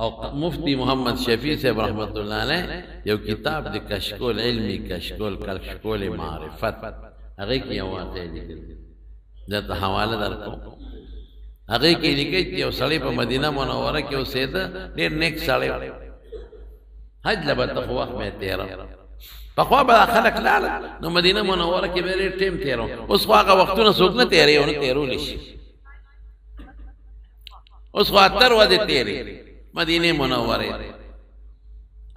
او مفتی محمد شفیع صاحب رحمت الله علیه یو کتاب د کشکول علمی، کشکول کشکول معرفت، هغې کې یو واقعه لیکلې، زه ته حواله درکوم. هغې کې لیکي چې یو سړی په مدینه منوره کې اوسېده، ډېر نیک سړی و، حج له به ته خو وخت به یې تېره، پخوا به خلک لاړل نو مدینه منوره کې به ډېر ټایم تېرو، اوس خو هغه وختونه څوک نه تېروي او نه تېرولی شي، اوس خو اتر ورځې تېرې مدینه منورې.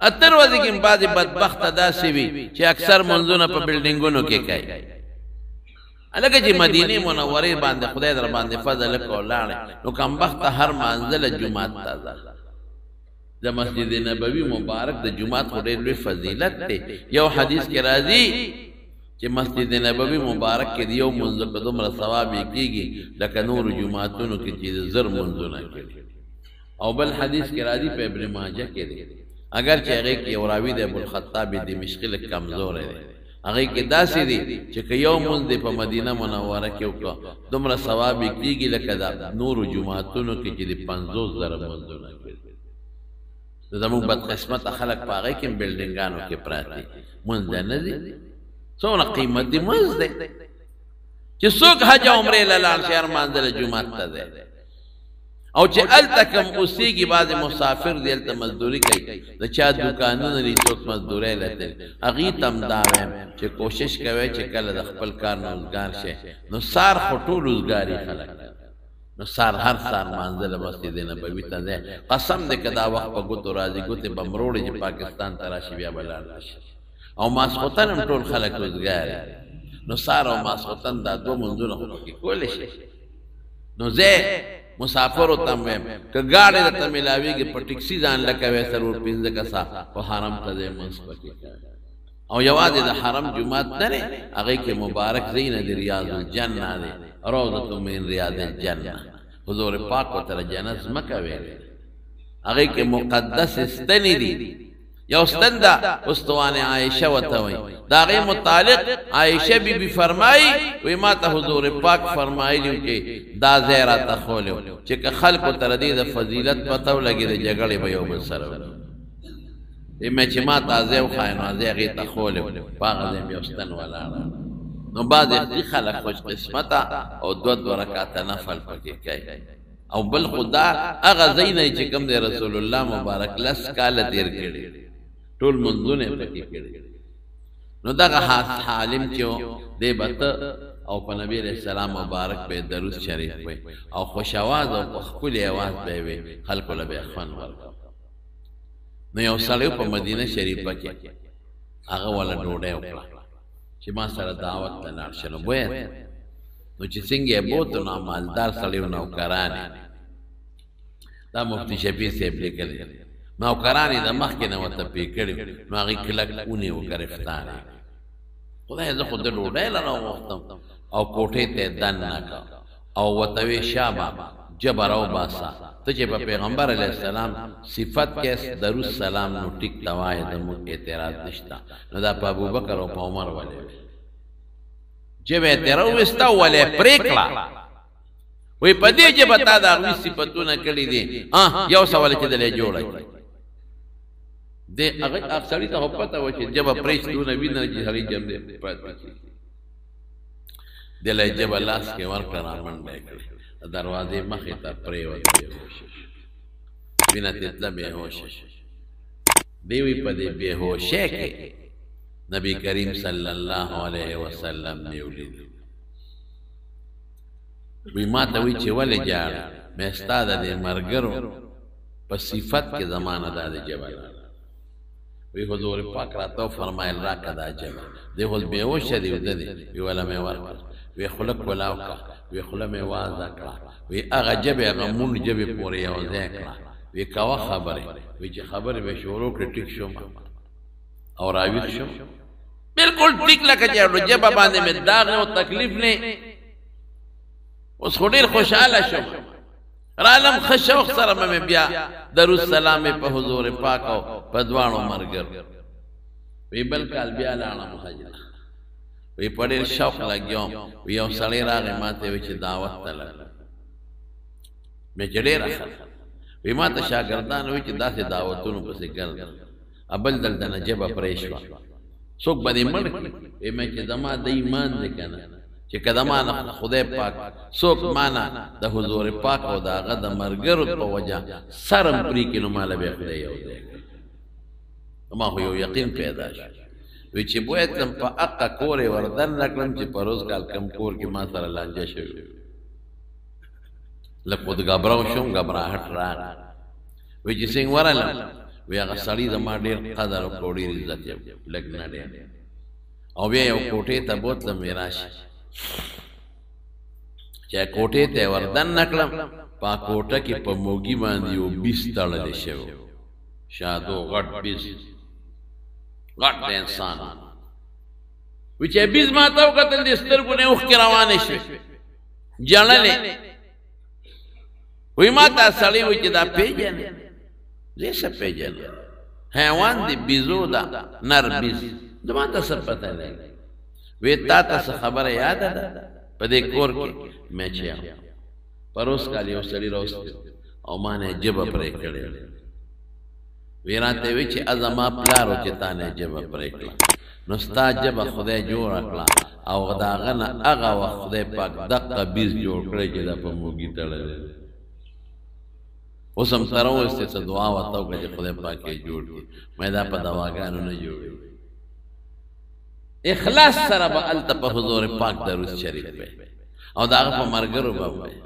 اتر ورځې کې بعضې بدبخته داسې وي چې اکثر منځونه په بلډینګونو کې کوي. هلکه چې مدینې منورې باندې خدای در باندې فضل وکړ او لاړې، نو کمبخته هر مانځله جومات ته ځه. د مسجد نبوي مبارک د جومات خو ډېر لوی فضیلت دی. یو حدیث کې راځي چې مسجد نبوي مبارک کې د یو مونځ په دومره ثواب یې کېږي لکه نورو جوماتونو کې چې 1000 مونځونه کړي. او بل حدیث کې راځي په ابن ماجه کې دی، اگر چې هغې کې یو راوي دی ابوالخطاب دمشقي لږ کمزوری دی، هغې کې داسې دی چې که یو مونځ دی په مدینه منوره کې وکړه دومره ثواب یې کېږي لکه د نورو جوماتونو کې چې د 50,000 مونځونه کړي. زموږ بدقسمته خلک په هغې کې هم بلډینګانو کې پراته دي، مونځ له نه ځي. څومره قیمتي مونځ دی چې څوک حج او عمرې له لاړ شي هر مانځه له جومات ته ځي، او چې هلته کوم اوسېږي بعضې مسافر دي هلته مزدوري کوي، د چا دوکانونه دي څوک مزدورۍ له تلي، هغوی ته هم دا وایم چې کوشش کوئ چې کله د خپل کار نه اوزګار شئ نو سار خو ټول اوزګاري خلک، نو سار هر سار مانځه له مسجد نبوي ته ځئ. قسم دی که دا وخت په ګوتو راځي ګوتې به مروړي چې پاکستان ته راشي بیا به لاړ نه شي. او ماسخوتن هم ټول خلک اوزګار دي، نو سار او ماسخوتن دا دوه مونځونه خو پکې کولی شي. نو ځئ مسافرو ته هم وایم که ګاډی درته میلاویږي په ټیکسي ځان له کوئ 4-5 کسه خو حرم ته ځئ مونځ پکې کوئ. او یوازې د حرم جومات نه دی، هغې کې مبارک ځایونه دي، ریاض الجنه دی، روضة من ریاض الجنه، حضور پاک ورته د جنت ځمکه ویلې، هغې کې مقدسې ستنې دي. یو ستن ده استوانه عایشه ورته وایي، د هغې متعلق عایشه بي بي فرمایي وایي ما ته حضور پاک فرمایلي و چې دا ځای راته ښولی و چې که خلکو ته د دې د فضیلت پته ولګي د جګړې به یو بل سره وکړي. مې چې ما ته ځای وښایه نو ځای هغې ته ښولی و، په هغه ځای مې یو ستن ولاړه. نو بعضې ښه خلک خوش قسمته او 2-2 رکعته نفل پکې کوي. او بل خو دا هغه ځای نه چې کوم دی رسول الله مبارک 10 کاله تېر کړي، ټول منځونه یې پکې کړي. نو دغه عالم چې و دی به ته او په نبي علیه السلام مبارک به یې درود شریف وی او خوش اواز او په ښکلي اواز به یې وی، خلکو له به یې خوند ورکړ. نو یو سړی په مدینه شریفه کې هغه وله ډوډۍ وکړه چې ما سره دعوت ته لاړ شه، نو بویه نو چې څنګه یې بوتو نو مالدار سړی و، نوکران یې، دا مفتي شفیع صاحب لیکلی، نوکران یې د مخکې نه ورته پې کړي، نو هغې کلک ونیو ګرفتار یې. خدای زه خو د ډوډۍ له راوغوښتم او کوټې ته یې دننه کړ او ورته ویې شابه ژبه راوباسه، ته چې په پیغمبر علیه السلام صفت کې درود سلام نو ټیک ته وایې زموږ اعتراض نشته، نو دا په ابوبکر او په عمر ولې وې؟ ژبه یې ترې راوویسته او ولې یې پرې کړه؟ وایي په دې ژبه تا د هغوی صفتونه کړي دي، یو څه ولې چې دلې جوړه کړي. دې هغه سړي ته خو پته وه چې ژبه پرې شي دونه وینه چې سړی ژبه پاتې کېږي. دې له یې ژبه لاس کې ورکړه رامنډه یې کړې، د دروازې مخې ته پرېوت بېهوشه شو، وینه ترې تله بېهوشه شو. دی وایي په دې بېهوشۍ کې نبی کریم صلی الله علیه وسلم مې ولید. وایي ما ته وایي چې ولې ژاړې؟ مې ستا د دې ملګرو په صفت کې زما نه دا د ژبه لاړه. وایي حضور پاک راته وفرمایل راکړه دا ژبه. دی خو بېهوشه دی وده دی. وایي وله مې ورکړه. وایي خوله کولاو کړه. وایي خوله مې وازه کړه. وایي هغه ژبې هغه مونډ ژبې پورې یو ځای کړه. وایي کوه خبرې. وایي چې خبرې مې شروع کړې ټیک شوم او راویښ شوم بالکل ټیک، لکه چې ژبه باندې مې داغ نه او تکلیف نه. اوس خو ډېر خوشحاله شوم، رالم ښه شوق سره به مې بیا درود سلام په حضور پاک او په دواړو ملګرو. وایي بل کال بیا لاړم حج ته. وایي په ډېر شوق لګیا وم. وایي یو سړی راغی ما ته وایي چې دعوت ته لګ. مې چې ډېره ښه ده. وی ما ته شاګردان وی چې داسې دعوتونو پسې ګرځم، ابل دلته نه ژبه پرې شوه، څوک به دې مړ کړي. وی مې چې زما د ایمان دی که نه، چې که زما نه خدای پاک څوک ما نه د حضور پاک او د هغه د ملګرو په وجه سرم پرې کړي، نو ما له بیا خدای یو ځای کړي. ما خو یو یقین پیدا شو. وی چې بویتلم په اقه کور یې وردننه کړم چې پروس کال کم کور کې ما سره لانجه شوې، لږ خود ګبراو شوم، ګبراهټ راغی. وی چې څنګه ورغلم، وی هغه سړي زما ډېر قدر وکړو، ډېر عزت یې وکړو، لږ نه ډېر. او بیا یو کوټې ته بوتلم، وی راشي. چې کوټې ته یې وردننه کړم، په کوټه کې په موګي باندې یو بیس تړلی شوی، شادو غټ بیس، غټ د انسان. وی چې بیس ما ته وکتل، د سترګو نه اوښکې روانې شوې، ژړلې. وی ما ته سړی وی چې دا پېژنې؟ زه یې څه پېژنم، حیوان دی، بیزو ده، نر بیز، زما ته څه پته لګي. وی تا ته څه خبره یاده ده په دې کور کې؟ مې چې پروس کال یو سړي راوستی او ما نه یې ژبه پرې کړې. وی راته وی چې زما پلار و چې تا نه یې ژبه پرې کړه، نو ستا ژبه خدای جوړه کړه او د هغه نه هغه وخت خدای پاک دقه بیز جوړ کړی چې دا په موګي تړلی دی. اوس هم تر اوسه څه دعا ورته وکړه چې خدای پاک یې جوړ کړي. مې دا په دواګانو نه جوړېږي. اخلاص سره به هلته په حضور پاک درود شریف وایي او د هغه په ملګرو به وایي.